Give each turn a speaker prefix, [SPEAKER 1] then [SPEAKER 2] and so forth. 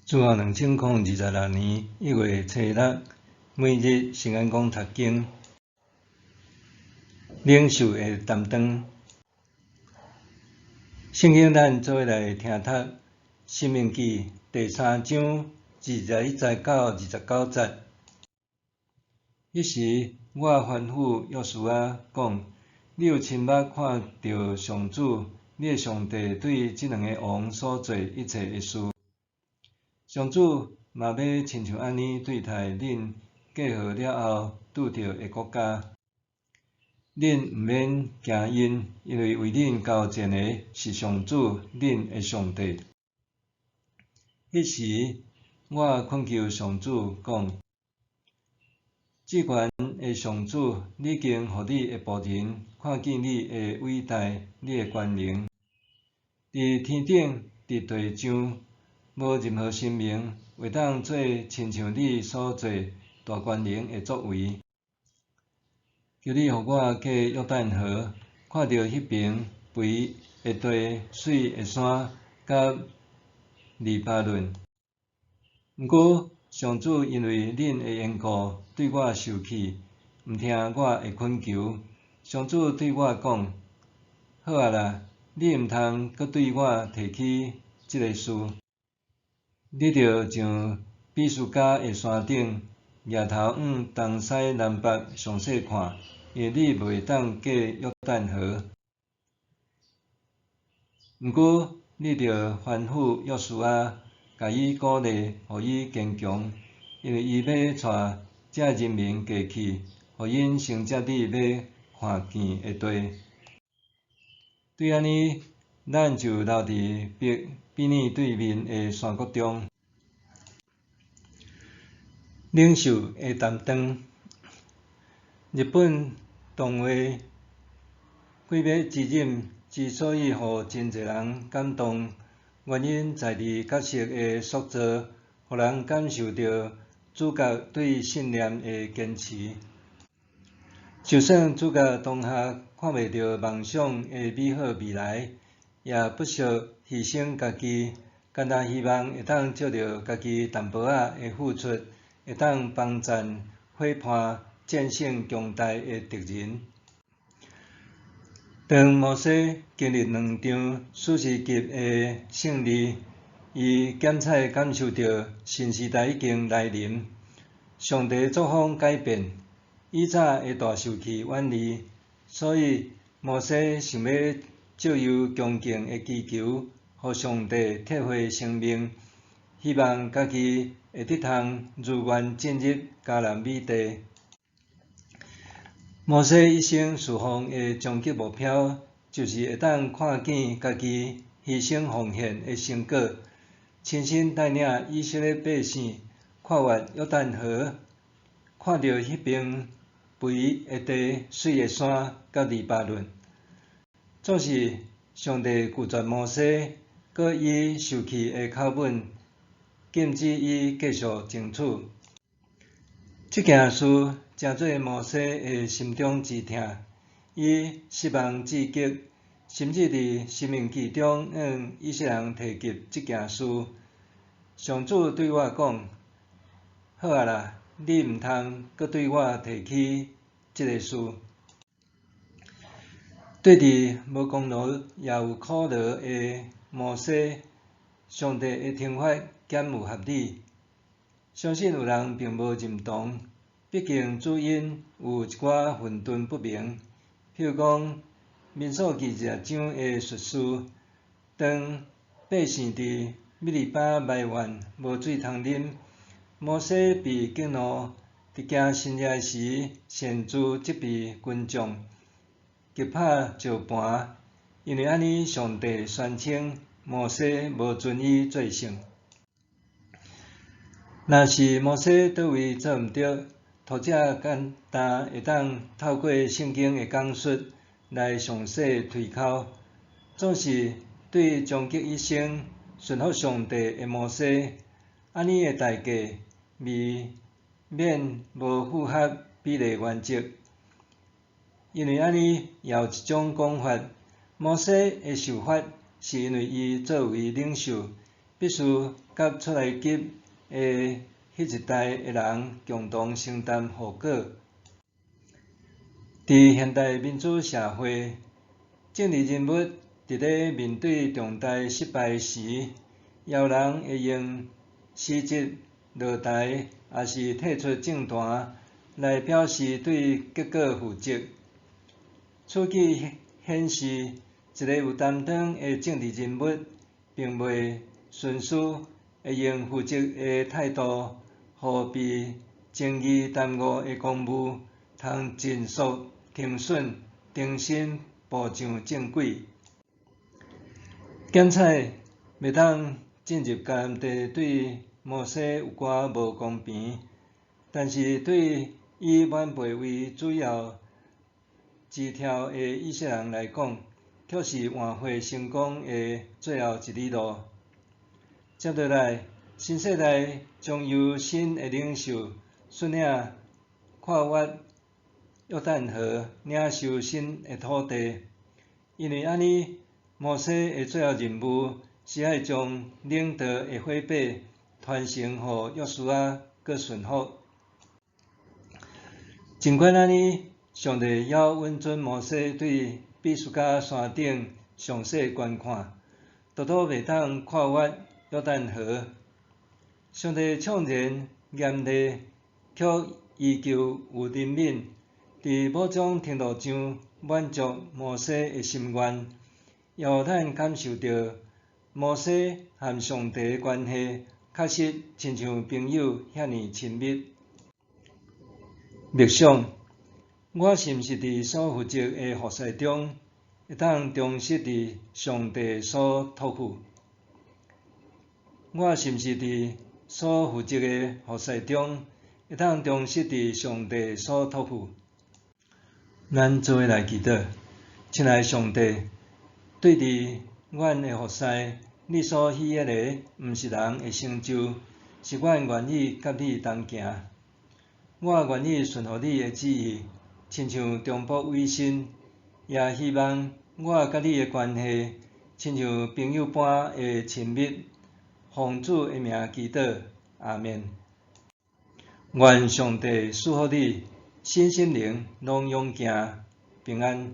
[SPEAKER 1] 主後2026年1月初六，每日聖安講讀經，領袖的擔當。聖經咱做伙來聽讀《申命記》第三章21節到29節。彼時，我吩咐約書亞講：你有親目看著上主，你的上帝對這兩个王所做一切的事。上主嘛欲親像按呢對待恁過河了後拄著的國家。恁毋免驚𪜶，因為為恁交戰的是上主，恁的上帝。彼時，我懇求上主講：至懸的上主，你已經予你的僕人看見你的偉大，你的權能。佇天頂，佇地上，無任何神明會當做親像你所做大權能的作為。求你予我過約旦河，看著彼爿肥的地、媠的山，佮黎巴嫩。毋過，上主因為恁的緣故，對我受氣，毋聽我的懇求。上主對我講：好啊啦，你毋通閣對我提起這个事。你著上比斯迦的山頂，舉頭向東西南北詳細看，因為你袂當過約旦河。毋過，你著吩咐約書亞，共伊鼓勵，予伊堅強，因為伊欲帶這人民過去，予𪜶承接你欲看見的地。對按呢，咱就留佇伯比耳對面的山谷中。領袖的擔當。日本動畫《鬼滅之刃》之所以予真濟人感動，原因在佇角色的塑造，予人感受著主角對信念的堅持。就算主角當下看袂著夢想的美好未來，也不惜犧牲家己，干焦希望會當藉著家己淡薄仔的付出，會當幫贊伙伴戰勝強大的敵人。當摩西經歷兩場史詩級的勝利，伊檢採感受著新時代已經來臨，上帝作風改變，以早的大受氣遠離，所以摩西想欲藉由強勁的祈求，予上帝撤回生命，希望家己會得通如願進入迦南美地。摩西一生事奉的終極目標，就是會當看見家己犧牲奉獻的成果，親身帶領以色列百姓跨越約旦河，看著彼爿肥的地、媠的山佮黎巴嫩。總是上帝拒絕摩西，閣以受氣的口吻禁止伊繼續爭取。這件事成做摩西的心中之痛，伊失望至極，甚至佇申命記中向以色列人提及這件事。上主對我講：好啊啦，你毋通閣對我提起這个事。對佇無功勞也有苦勞的摩西，上帝的懲罰敢有合理？相信有人並無認同，畢竟主因有一寡混沌不明。譬如講，民數記20章的敘事，當百姓佇米利巴埋怨無水通啉，摩西被激怒，佇行神蹟時，擅自責備群眾，擊拍石盤，因為按呢，上帝宣稱摩西無尊伊做聖。若是摩西佗位做毋著，讀者簡單會當透過聖經的講述來詳細推敲。總是對終極一生順服上帝的摩西，按呢的代價未免無符合比例原則。因為按呢，也有一種講法，摩西的受罰是因為伊作為領袖，必須佮出埃及的彼一代的人共同承擔後果。佇現代民主社會，政治人物佇咧面對重大失敗時，也有人會用辭職、落台，抑是退出政壇來表示對結果負責。此舉顯示一个有擔當的政治人物，並袂徇私，會用負責的態度，予被爭議耽誤的公務，通盡速停損，重新步上正軌。檢採袂當進入迦南地對摩西有寡無公平，但是對以晚輩為主要枝條的以色列人來講，卻是換血成功的最後一里路。接落來，新世代將由新的領袖率領跨越約旦河，領受新的土地。因為按呢，摩西的最後任務是愛將領導的火把傳承予約書亞，閣順服。儘管按呢，上帝猶允准摩西對比斯迦山頂詳細觀看，拄拄袂當跨越約旦河。上帝縱然嚴厲，卻依舊有憐憫，佇某種程度上滿足摩西的心願，也予咱感受著摩西和上帝的關係確實親像朋友遐爾親密。默想，我是毋是佇所負責的服事中，會當忠實佇上帝所託付？我是毋是佇所負責的服事中，會當忠實佇上帝所託付？咱做伙來祈禱，親愛上帝，對佇阮的服事，你所喜悅的，毋是人的成就，是阮願意佮你同行。我願意順服你的旨意，親像中保委身，也希望我佮你的關係，親像朋友般的親密。奉主的名祈禱，阿們。願上帝賜福你，身心靈攏勇健平安。